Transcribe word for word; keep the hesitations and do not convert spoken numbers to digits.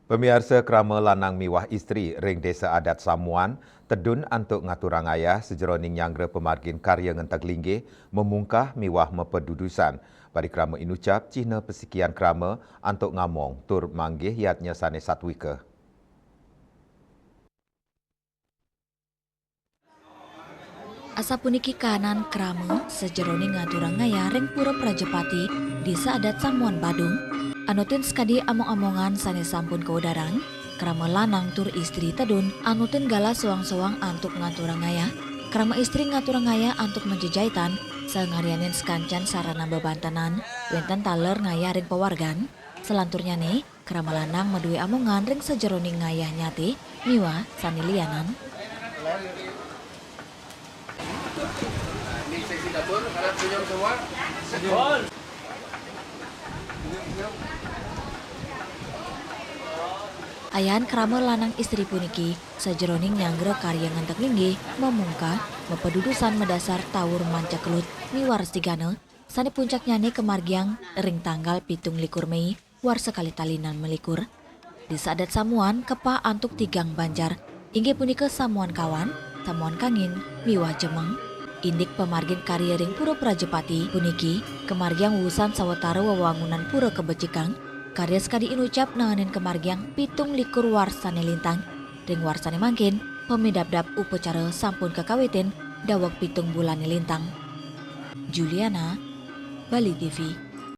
Pamiarsa, krama lanang miwah istri ring Desa Adat Samuan, Tedun antuk ngaturang ayah sajeroning nyanggra pamargin karya ngenteg linggih, mamungkah miwah mapadudusan. Parikrama inucap cihna pasikian krama antuk ngamong tur manggih yadnya sane satwika. Asapuniki kahanan krama sajeroning ngaturang ngayah ring Pura Prajapati, Desa Adat Samuan Badung, anutin sakadi among-amongan sane sampun kaudarang, krama lanang tur istri Tedun anutin galah soang-soang antuk ngaturang ngayah, krama istri ngaturang ngayah antuk majejaitan, saha ngaryanin sakancan sarana bebantenan, wenten taler ngayah ring pawargan. Salanturnyane, krama lanang madue amongan ring sajeroning ngayah nyati miwah sane lianan. Ayahan krama lanang istri puniki sajeroning nyanggra karya ngenteg linggih, mamungkah, mapadudusan madasar tawur mancakelut miwah restigana, sane puncaknyane kamargiang ring tanggal pitung likur Mei warsa kalih tali enam likur. Desa Adat Samuan kepah antuk tigang banjar, inggih punika Samuan Kawan, Samuan Kangin, miwah Jemeng. Indik pamargin karya ring Pura Prajapati puniki kamargiang wusan sawatara wewangunan pura kabecikang, karya sakadi inucap naenin kamargiang pitung likur warsane lintang. Ring warsane mangkin, pamidabdab upacara sampun kakawitin daweg pitung bulane lintang. Juliana, Bali T V.